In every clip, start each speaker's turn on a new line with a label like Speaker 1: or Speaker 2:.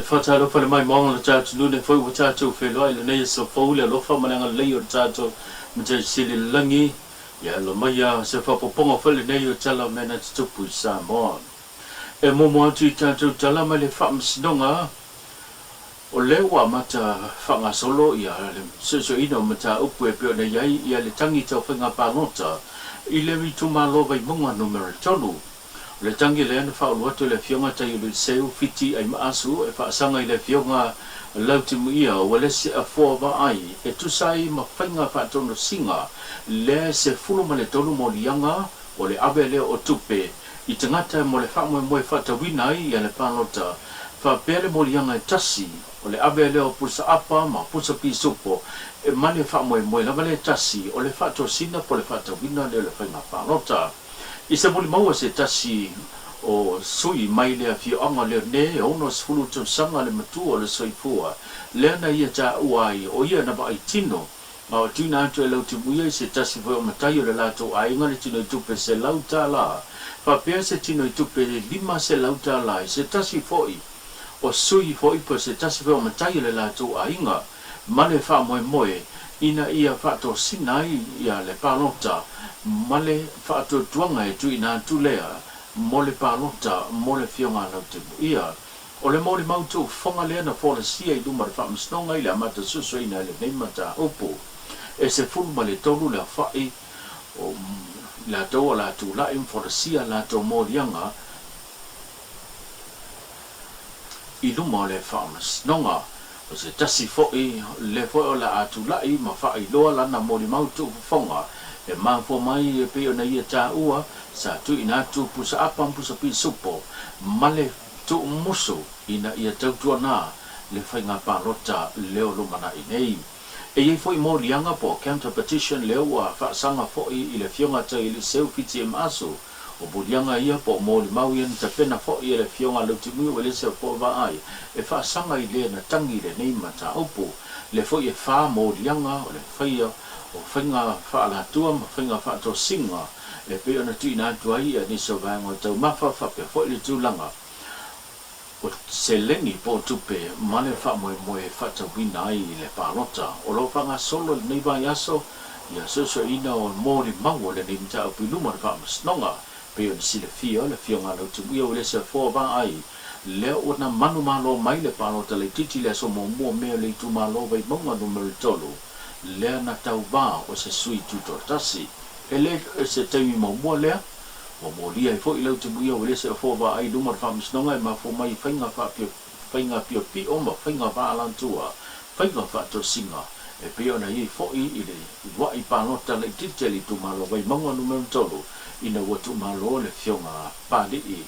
Speaker 1: faatalofa le maimoaga o le tatou nuu, lea foi ua tatou feiloai i lenei aso fou i le alofa ma le agalelei o le tatou Matai Sili i le lagi. Ia alo maia se faaopoopoga foi lenei o tala o mea na tutupu i Samoa. E muamua atu i tatou tala mai le Faamasinoga, o lea ua amata faagasolo ia le suesueina o mataupu e pei ona i ai ia le tagi tau faiga palota i le itumalo Vaimauga Numera 3. O le tagi lea na faaulu atu e le Afioga Taiuluiseu Fiti Aimaasu e faasaga i le Afioga Lautimuia Uelese Afoa Vaai e tusa ai ma faiga faataunusiga lea e 13 moliaga o le ave lea o tupe i tagata mo le faamoemoe faatauina ai ia le palota faapea le moliaga e tasi o le ave lea o pusa apa ma pusa pisupo e ma le faamoemoe lava le tasi o le faatosina po o le faatauina lea o le faiga palota. I se molimau a se tasi o sui mai le afioaga o Leone e 60 tausaga le matua o le soifua lea na ia taua ai o ia na vaai tino a o tuuina atu e Lautimuia i se tasi foi o matai o le latou aiga le tino i tupe $100 faapea se tino i tupe $500 i se tasi foi o sui foi po o se tasi foi o matai o le latou aiga ma le faamoemoe ina ia faatosina ai ia le palota ma le faatuatuaga e tuuina atu lea mo le palota mo le Afioga a Lautimuia. O le molimau tuufofoga lea na folasia i luma o le Faamasinoga i le amata suesueina ai lenei mataupu. E 13 le aofai o i latou o le a tulai ma folasia a latou moliaga i luma o le Faamasinoga. O se tasi foi lea foi o le a tulai ma faailoa lana molimau tuufofoga e mafua mai e pei ona ia taua sa tuuina atu pusa apa ma pusa pisupo ma le tuumusu ina ia tautuana le faiga palota lea o lumanai nei. E i ai foi moliaga po o counter petition lea ua faasaga foi i le Afioga Taialiseu Fiti M. Asu. O moliaga ia po o molimau ia na tapena foi e le Afioga Lautimuia Uelese Afoa Vaai e faasaga i le na tagi i lenei mataupu. Lea foi e fa moliaga o le faia o faiga faalatua ma faiga faatosina e pei ona tuuina atu ai i nisi o vaega o taumafa faapea foi le tulaga o seleni po o tupe ma le faamoemoe e faatauina ai le palota. O lo o faagasolo i lenei vaiaso ia suesueina o molimau o lenei mataupu i luma o le Faamasinoga. Pei ona silafia, o le Afioga a Lautimuia Uelese Afoa Vaai lea ua na manumalo mai le palota laitiiti i le aso muamua o Me o le itumalo Vaimauga Numera 3 lea na tauva o se sui tutoatasi. E le o se taimi muamua lea, ua molia ai foi Lautimuia Uelese Afoa Vaai i luma o le Faamasinoga e mafua mai i faiga faapio faiga piopio ma faiga faaalatua, faiga faatosina e pei ona i ai foi i le uluai palota laitiiti a le itumalo Vaimauga Numera 3 ina ua tuumalo le Afioga a Papalii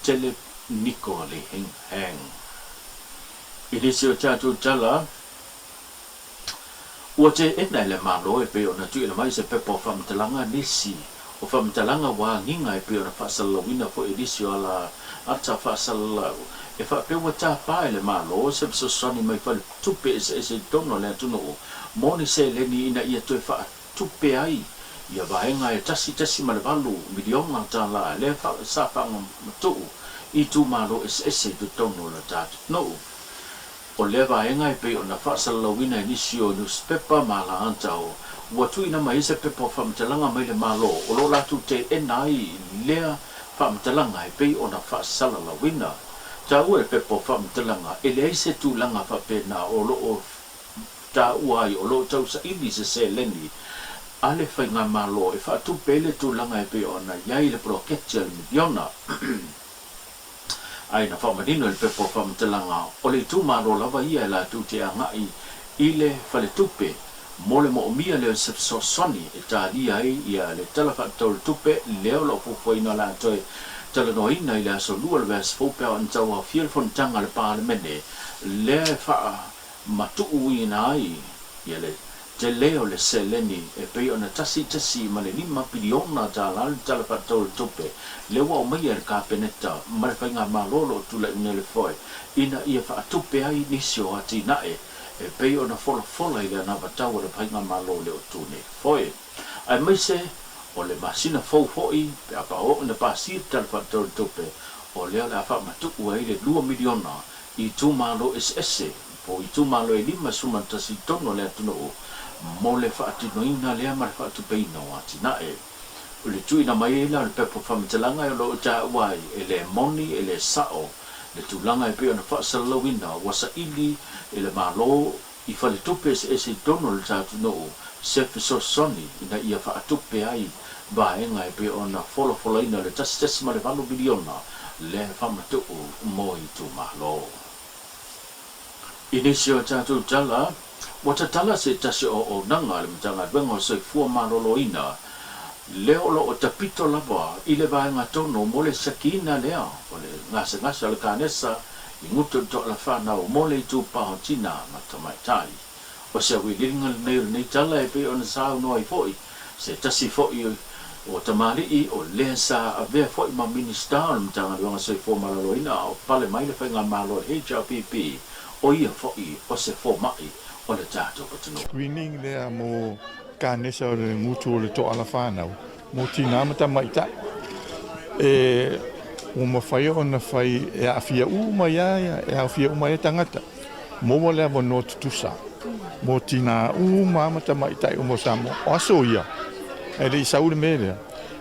Speaker 1: Telep Niko Li Hing Hang. I nisi o tatou tala, ua teena e le Malo e pei ona tuuina mai se pepa o faamatalaga nisi o faamatalaga ua agiga e pei ona faasalalauina foi e nisi o ala ata faasalalau e faapea ua tapa e le Malo se fesoasoani mai faletupe eseese i totonu o le atunuu mo ni seleni ina ia toe faatupe ai ia vaega e $1.8 miliona lea sa faamatuu i itumalo eseese i totonu o le tatou atunuu. O lea vaega e pei ona faasalalauina e nisi o nusipepa ma alaata o ua tuuina mai ai se pepa o faamatalaga mai le Malo o lo o latou teena ai lea faamatalaga e pei ona faasalalauina. Taua le pepa o faamatalaga e leai se tulaga faapena o lo o taua ai o lo o tausaili se seleni a le Faigamalo e faatupe ai le tulaga e pei ona i ai le poloketi a le miliona. Ai na faamanino e le pepa o faamatalaga o le itumalo lava ia e latou te agai i le faletupe mo le moomia lea o se fesoasoani e talia ai ia le Tala Faatatau o le Tupe lea o lo o fuafuaina o le a toe talanoaina i le aso Lua o le vaiaso fou pe a ona tauaofia le fonotaga a le Palemene lea e faamatuuina ai ia le Tele o le seleni e pei ona $1.5 piliona le Tala Faatatau o le Tupe lea ua aumaia e le Kapeneta ma le Faigamalo o lo o tulai nei le foe ina ia faatupe ai nisi o atinae e pei ona folafola i le anavatau a le Faigamalo lea o tu nei foe. Aemaise o le masina fou foi pe a pa oo ina pasia le Tala Faatatau o le Tupe o lea o le a faamatuu ai le $2 miliona. i itumalo eseese po o itumalo e 51 i totonu o le atunuu mo le faatinoina lea ma le faatupeina o atinae. O le tuuina mai ai la o le pepa faamatalaga o lo o taua ai e le moni e le sao le tulaga e pei ona faasalalauina ua saili e le Malo i faletupe eseese i totonu o le ta atunuu se fesoasoani ina ia faatupe ai vaega e pei ona folafolaina le 1.8 miliona lea e faamatuu mo itumalo. I nisi o tatou tala, ua tatala se tasi o auaunaga a le Matagaluega o Soifua Maloloina lea o lo o tapito lava i le vaega tonu mo le siakiina lea o le gasegase o le kanesa i gutu o le toala fanau mo le itupa o tina ma tamaitai. O se auiliiliga lenei o lenei tala e pei ona saunoa ai foi se tasi foi o tamalii o lea sa avea foi ma Minisita o le Matagaluega Soifua Maloloina a o pale mai le Faigamalo a le HRPP, o ia foi o se fomai o le tatou atunuu.
Speaker 2: Screening lea mo kanesa o le gutu o le toala fanau mo tinā ma tamaitai. E ua mafai ona fai e aafia uma ai e aofia uma ai tagata. Maua le avanoa tutusa mo tinā uma ma tamaitai uma o Samoa. O aso ia, e le i sau le mea lea,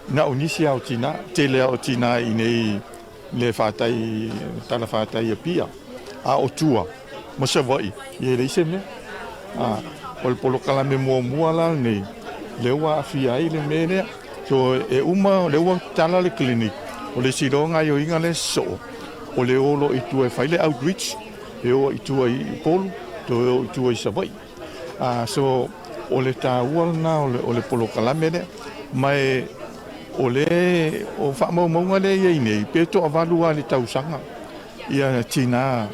Speaker 2: na o nisi lava o tinā, tele lava o tinā i inei le fatai, tala fatai i Apia, a o tua ma Savaii, ia e leai se mea. O le polokalame muamua la lenei, lea ua aafia ai le mea lea. So e uma, lea ua tatala le clinic, o le isi loa gaoioiga lea e sosoo, o le o loa i tua e fai le outreach, e o i tua i Upolu, toe o i tua i Savaii. So o le taua lena o le polokalame lea. Ma e o le o faamaumauga lea e i ai nei, pe toavalu lava i le tausaga ia tinā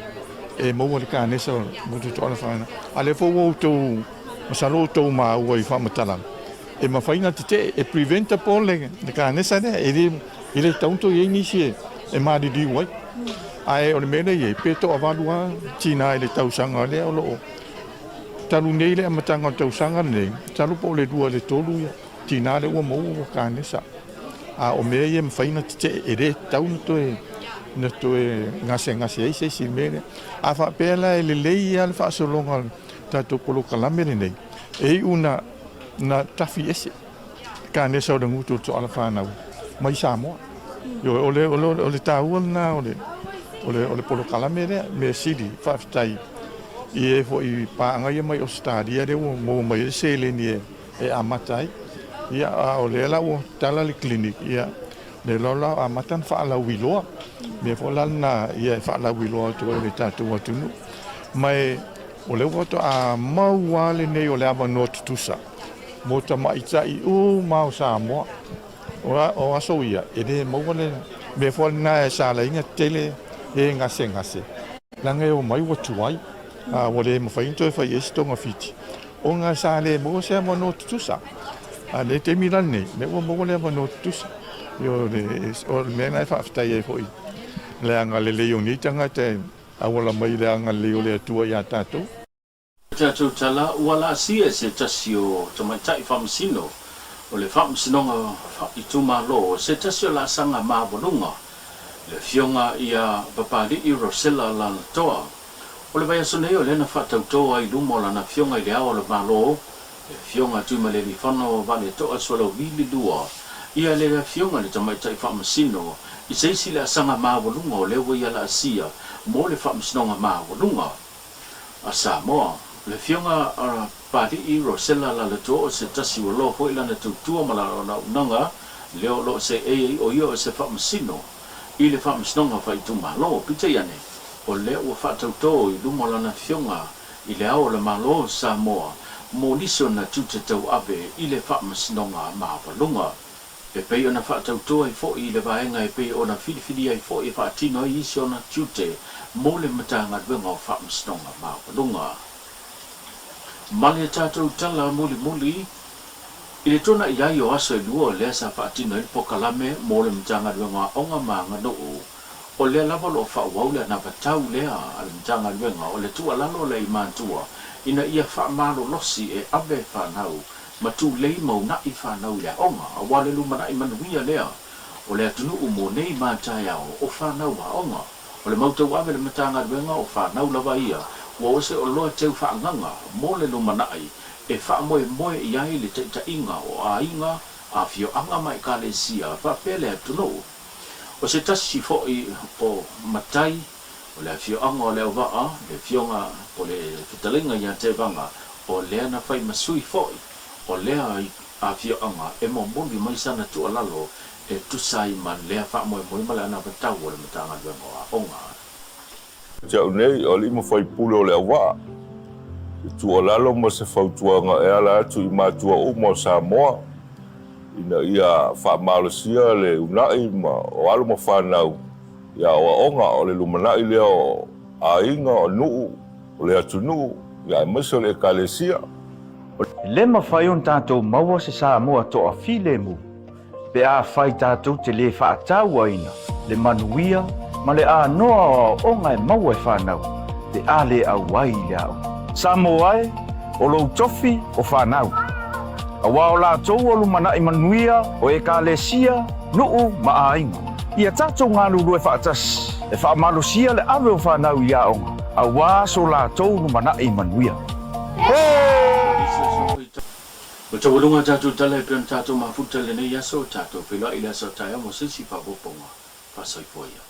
Speaker 2: e maua le kanesa o le gutu toala fanau. A o lea foi ua outou, masalo ua outou maua i faamatalaga, e mafai ona tetee, e preventable le kanesa lea, e le tatau ona toe i ai nisi e maliliu ai. Ae o le mea lea e i ai, pe toavalu lava tinā i le tausaga lea o lo o talu nei le amataga o le tausaga lenei, masalo po o le 2 i le 3 ia tinā lea ua maua ua kanesa. A o mea ia e mafai ona tetee, e le tatau ona toe gasegase ai se isi i le mea lea. A faapea la e lelei lava le faasologa o le tatou polokalame lenei, e iu na tafi ese kanesa o le gutu o le toala fanau mai Samoa. O le taua lena o le polokalame lea, mea sili faafetai i e foi paaga ia mai Ausetalia lea ua maua mai ai le seleni e amata ai. Ia, a o lea la ua tatala le clinic, ia, lea la ua amata ona faalauiloa. Mea foi la lena ia e faalauiloa atu ai i le tatou atunuu. Ma o lea faatoa maua lava lenei o le avanoa tutusa mo tamaitai uma o Samoa. O aso ia, e le maua le mea foi lena e salaina tele e gasegase, leaga e omai ua tuai, ua le mafai ona toe fai i ai se togafiti, ona sa le maua se avanoa tutusa. A o le taimi la lenei, lea ua maua le avanoa tutusa. O le mea lena e faafetai ai foi le agalelei o nei tagata e auala mai i le agalelei o le Atua ia tatou.
Speaker 1: Tatou tala ua laasia e se tasi o tamaitai faamasino o le Faamasinoga Itumalo se tasi o laasaga maualuga, le Afioga ia Papali'i Rosella Lalatoa. O le vaiaso nei o lea na faatautō ai i luma o lana Afioga i Le Ao o le Malo, le Afioga Tuimalealiifano Vaaleto'a Sualauvi II, ia le Afioga i le Tamaitai Faamasino i se isi laasaga maualuga o lea ua ia laasia mo le Faamasinoga Maualuga a Samoa. Le Afioga a Papali'i Rosella Lalatoa o se tasi ua loa foi lana tautua ma lana auaunaga lea o lo o seei ai o ia o se faamasino i le Faamasinoga Faaitumalo. Peitai ane, o lea ua faatautō i luma o lana Afioga i Le Ao o le Malo o Samoa mo nisi ona tiute tauave i le Faamasinoga Maualuga. E pei ona faatauto ai foi i le vaega e pei ona filifili ai foi e faatino ai isi ona tiute mo le Matagaluega o Faamasinoga Maualuga. Ma le tatou tala mulimuli, i le tuanai ai o aso e lua o lea sa faatino ai le polokalame mo le Matagaluega o Aoga ma Aganuu, o lea lava o lo o faaauau le anavatau lea a le Matagaluega o le tuualalo a le Imantua ina ia faamalolosi e ave fanau ma tulei ma unaʻi fanau i le aoga, aua le lumanai manuia lea o le atunuu mo nei ma taeao o fanau aoga. O le mau tauave a le Matagaluega o fanau lava ia ua o se oloa teu faaagaga mo le lumanai e faamoemoe i ai le taitaiga o aiga, afioaga ma ekalesia faapea le atunuu. O se tasi foi o matai o le afioaga o Leauvaa, le afioga po o le fetalaiga ia Tevaga, o lea na fai ma sui foi o lea afioaga e momoli mai sana tuualalo e tusa ai ma lea faamoemoe ma le anavatau a le Matagaluega o Aoga.
Speaker 3: Te au nei, o alii ma faipule o Leauvaa, se tuualalo ma se fautuaga e ala atu i matua uma o Samoa, ina ia faamalosia le uunai ma o alo ma fanau i aoaoga, o le lumanai lea o aiga, o nuu, o le atunuu, ia aemaise o le Ekalesia.
Speaker 4: E le mafai ona tatou maua se Samoa toafilemu pe afai tatou te le faatauaina le manuia ma le anoa o aoaoga e maua e fanau pe a le auai i le aoga. Samoa e, o lou tofi o fanau. Aua o latou o lumanai manuia o Ekalesia, nuu ma aiga. Ia tatou galulue faatasi e faamalosia le ave o fanau i aoga aua so latou lumanai manuia.
Speaker 1: Ua taualuga a tatou tala e pei ona tatou mafuta i lenei aso, tatou feiloai i le aso a taeao mo se isi faaopoopoga. Faasoifua ia.